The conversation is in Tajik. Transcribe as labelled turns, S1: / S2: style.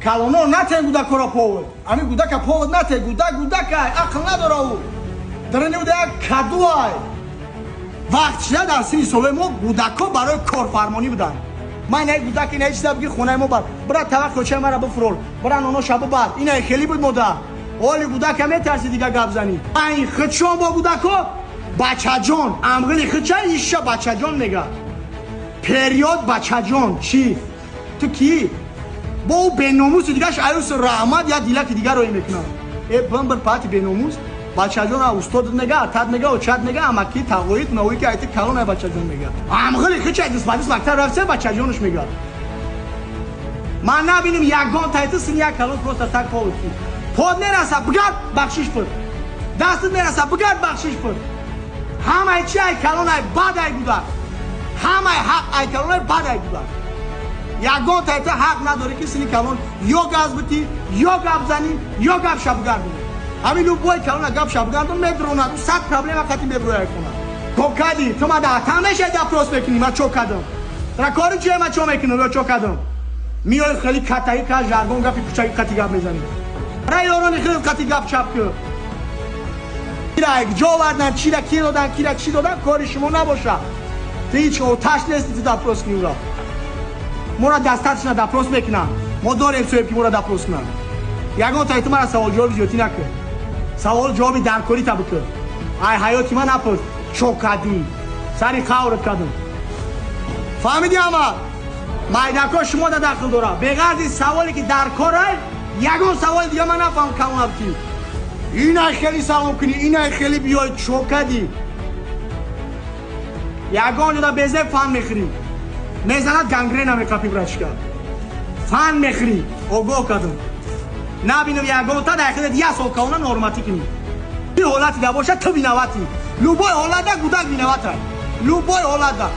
S1: Калоно натен гудакора повод. Ами гудака повод нате, гудак гудакай, ақл надора ӯ. Дарани уда як кадуай. Вақт шуда дар синни солои мо гудако барои корфармонӣ буданд. Ман ина гудак ина чиза бигир хонаи мо бар. Бира тавақ кочаи мара бифурол. Бира ноноша бибар. Ина хеле буд мода. Оли гудака метарси дига гап занӣ. Айн худшон бо гудако бачаҷон, амғили худша иша бачаҷон мега. Период бачаҷон чӣ? Ту кӣ? Бо ӯ беномуси дигаш аюс раҳмат я дилаки дигаро мекунад. Э бамбир пати беномус бачаҷон устодат мега, атат мега, очат мега, амаки тағоит навои ки айти калон ай бачаҷон мега. Амғили худша дисбадис мактаб рафта бачаҷонаш мега. Ман набинем ягон тайти сини як калон просто так повод ки. Под мераса бигард бахшиш пур. Дастат мераса бигард бахшиш пур. Ҳамаи чи ай калон ай бад ай гудак. Ҳамаи ҳақ ай калон ай бад ай гудак. Ягон тайта ҳақ надорӣ ки сини калон ё газ битӣ, ё гап занӣ, ё гап шабгардонӣ. Ҳамин любой калона гап шабгардон медронад, ӯ сад проблема қати меброяд хона. То кадӣ, ту ма даҳтан мешавӣ допрос мекунӣ, ма чо кадам? Тра кори чие ма чо мекунам ё чо кадам? Миёи хеле катаи ка жаргон гапи кучаки қати гап мезанӣ. Ра ёрони хеле қати гап чап кӯ. Кира ҷо овардан, чира ки додан, кира чӣ додан, кори шумо набоша. Ту ҳеҷ оташ нести ту допрос кунӣ ӯро. Моро достаточно допрос мекунанд. Мо дорем соҳиб ки моро допрос кунанд. Ягон тай ту мара савол ҷавоби зиёдтӣ накун. Савол ҷавоби даркорита бикун. Ай ҳаёти ман напурс. Чо кадӣ? Сари қаврат кадам. Фаҳмидӣ ама? Майдако шумо да дахл дора. Беғарзи саволе ки дар корай, ягон саволи дига ман нафаҳмам калонаб ки. Инай хеле салом кунӣ, инай хеле биёй чо кадӣ? Ягон ҷода безеб фан мехӯрӣ. Мезанад гангрена меқапӣ братишка. Фан мехӯрӣ. Огоҳ кардам. Набинам ягонта дар хидмат як сол калона норматӣ кунӣ. Ин ҳолати да бошад ту виноватӣ. Любой ҳолатда гудак виновата. Любой ҳолатда.